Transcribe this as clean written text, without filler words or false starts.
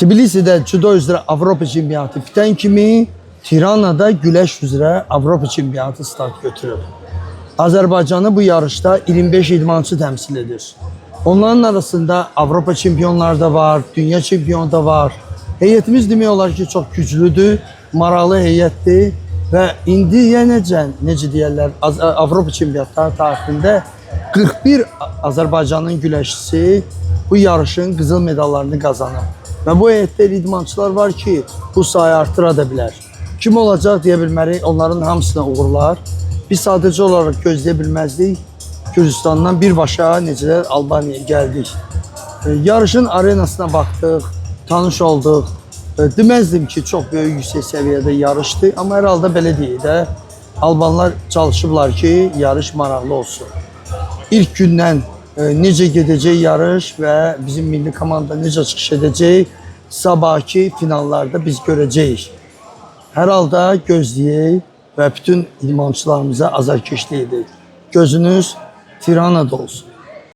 Tbilisi'də judo üzrə Avropa çempionatı bitən kimi Tirana'da güləş üzrə Avropa çempionatı start götürüb. Azərbaycanı bu yarışda 25 idmançı təmsil edir. Onların arasında Avropa çempionları da var, dünya çempionu da var. Heyətimiz demək olar ki, çox güclüdür, maraqlı heyətdir və indi yenəcən, necə deyərlər, Avropa çempionatları tarixində 41 Azərbaycanın güləşçisi bu yarışın qızıl medallarını qazanıb. Və bu heyətdə elə idmançılar var ki, bu sayı artıra da bilər. Kim olacaq deyə bilmərik, onların hamısına uğurlar. Biz sadəcə olaraq gözləyə bilməzdik. Gürcüstandan birbaşa necələr Albaniyaya gəldik. Yarışın arenasına baxdıq, tanış olduq. Deməzdim ki, çox böyük yüksək səviyyədə yarışdı, amma hər halda belə deyək də, Albanlar çalışıblar ki, yarış maraqlı olsun. İlk gündən necə gedəcək yarış və bizim milli komanda necə çıxış edəcək, sabahki finallarda biz görəcəyik. Hər halda gözləyək və bütün idmançılarımıza azarkeşlik edək. Gözünüz Tirana'da olsun.